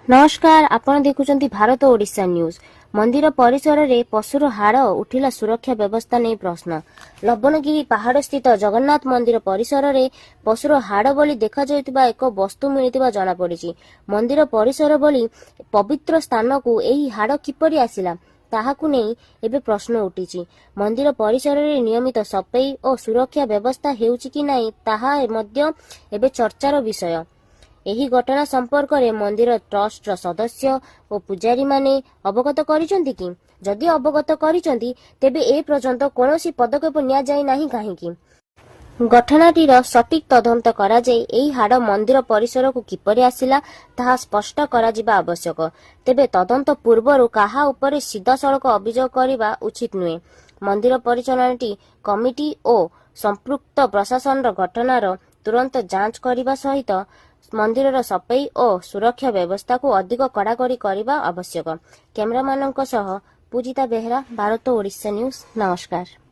ନମସ୍କାର, ଆପଣ ଦେଖୁଛନ୍ତି ଭାରତ ଓଡ଼ିଶା ନ୍ୟୁଜ୍। ମନ୍ଦିର ପରିସରରେ ପଶୁର ହାଡ଼ ଉଠିଲା, ସୁରକ୍ଷା ବ୍ୟବସ୍ଥା ନେଇ ପ୍ରଶ୍ନ। ଲବଣଗିରି ପାହାଡ଼ସ୍ଥିତ ଜଗନ୍ନାଥ ମନ୍ଦିର ପରିସରରେ ପଶୁର ହାଡ଼ ଭଳି ଦେଖାଯାଉଥିବା ଏକ ବସ୍ତୁ ମିଳିଥିବା ଜଣାପଡ଼ିଛି। ମନ୍ଦିର ପରିସର ଭଳି ପବିତ୍ର ସ୍ଥାନକୁ ଏହି ହାଡ଼ କିପରି ଆସିଲା, ତାହାକୁ ନେଇ ଏବେ ପ୍ରଶ୍ନ ଉଠିଛି। ମନ୍ଦିର ପରିସରରେ ନିୟମିତ ସଫେଇ ଓ ସୁରକ୍ଷା ବ୍ୟବସ୍ଥା ହେଉଛି କି ନାହିଁ, ତାହା ମଧ୍ୟ ଏବେ ଚର୍ଚ୍ଚାର ବିଷୟ। ଏହି ଘଟଣା ସମ୍ପର୍କରେ ମନ୍ଦିର ଟ୍ରଷ୍ଟର ସଦସ୍ୟ ଓ ପୂଜାରୀମାନେ ଅବଗତ କରିଛନ୍ତି କି? ଯଦି ଅବଗତ କରିଛନ୍ତି, ତେବେ ଏ ପର୍ଯ୍ୟନ୍ତ କୌଣସି ପଦକ୍ଷେପ ନିଆଯାଇ ନାହିଁ କାହିଁକି? ଘଟଣାଟିର ସଠିକ୍ ତଦନ୍ତ କରାଯାଇ ଏହି ହାଡ଼ ମନ୍ଦିର ପରିସରକୁ କିପରି ଆସିଲା, ତାହା ସ୍ପଷ୍ଟ କରାଯିବା ଆବଶ୍ୟକ। ତେବେ ତଦନ୍ତ ପୂର୍ବରୁ କାହା ଉପରେ ସିଧାସଳଖ ଅଭିଯୋଗ କରିବା ଉଚିତ ନୁହେଁ। ମନ୍ଦିର ପରିଚାଳନା କମିଟି ଓ ସମ୍ପୃକ୍ତ ପ୍ରଶାସନର ଘଟଣାର ତୁରନ୍ତ ଯାଞ୍ଚ କରିବା ସହିତ ମନ୍ଦିରର ସଫେଇ ଓ ସୁରକ୍ଷା ବ୍ୟବସ୍ଥାକୁ ଅଧିକ କଡ଼ାକଡ଼ି କରିବା ଆବଶ୍ୟକ। କ୍ୟାମେରାମ୍ୟାନଙ୍କ ସହ ପୂଜିତା ବେହେରା, ଭାରତ ଓଡ଼ିଶା ନ୍ୟୁଜ୍। ନମସ୍କାର।